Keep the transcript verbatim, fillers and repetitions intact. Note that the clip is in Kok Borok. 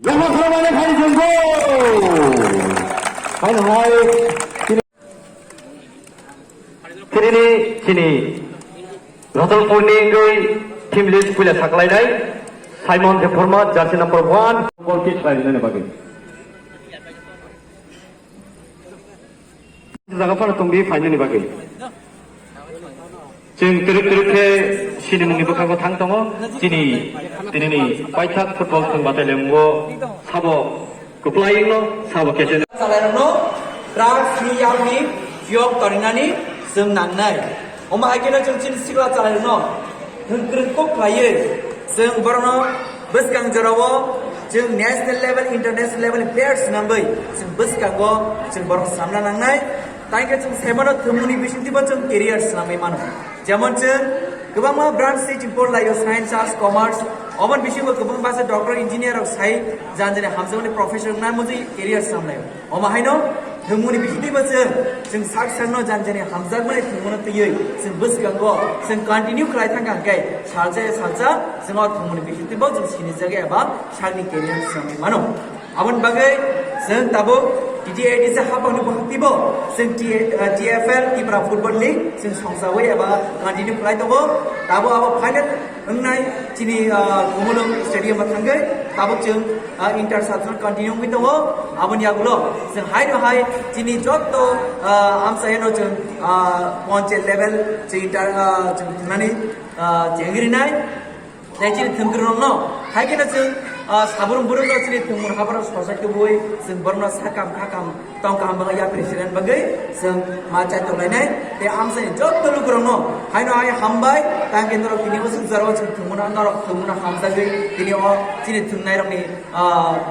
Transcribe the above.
Lama khlaimanai phai chwng go. Haino hai chini, chini, chini Ratalpurni wngwi team list puila saklainai Simon Debbarma, jersey number one. Goal kick khlainani bagwi. Jaga phano tongdi phainani bagwi. Chwng twrwk twrwk khe sinimungni bwkhango thang tongo. Chini, tinini paithak football thwng batailemungo sabo kwplai wngno, sabo kecheno. Chalairokno drugs ni yakni phiyok torinani chwng nangnai. Omo hai kheno chwng chini sikla chalairokno thwngkwrwng kok khlaiwi chwng borokno bwskang jorao chwng national level, international level ni players swnamwi chwng bwskango chwng borok samna nangnai. Tangkhe chwng saimano thwngmungni bisingtwibo chwng career swnamwi mano. Jemon chwng kwbangma branch se chwng porlaio, science, arts, commerce, oboni bisingo kwbangma se doctor, engineer rok sai jan jani hamjakmani profession wngna mujui career swnamlaio. Omo haino thwngmungni bisingtwibo chwng, chwng sak sakno jan jani hamjakmani thwngmungno twiwi chwng bwskango chwng continue khlai thangkha hwnkhe salsa ya salsa chwng o thwngmungni bisingtwibo chwng sinijak eba sakni career swnamwi mano. Aboni bagwi chwng tabuk T T A D C hapangni bukhuk twibo chwng T-, eh, T F L Tipra Football League chwng songsawi eba continue khlai tongo. Tabuk abo final wngnai chini, ah, Khumulwng Stadium o thangwi tabuk chwng, ah, inter sub zone continue wngwi tongo. Aboni yagulo chwng haino hai chini jotto, ah, amchaino chwng, ah, ponchayat level chwng inter, ah, chwng thwngnani, ah, chengrinai. Tei chini thwngkwrwngno hai kheno chwng, ah, sabrung burungno chini thwngmung hapharo sosa khe bui chwng borokno sakam khakam tong kaham bagwi ya president bagwi chwng ma chai tonglainai. Tei amsani jotto lukurokno haino hai hambai, tangkhe norok tini o swk jorao chwng thwngmungno norok thwngmungno hamjagwi tini o chini thwngnairokni, ah,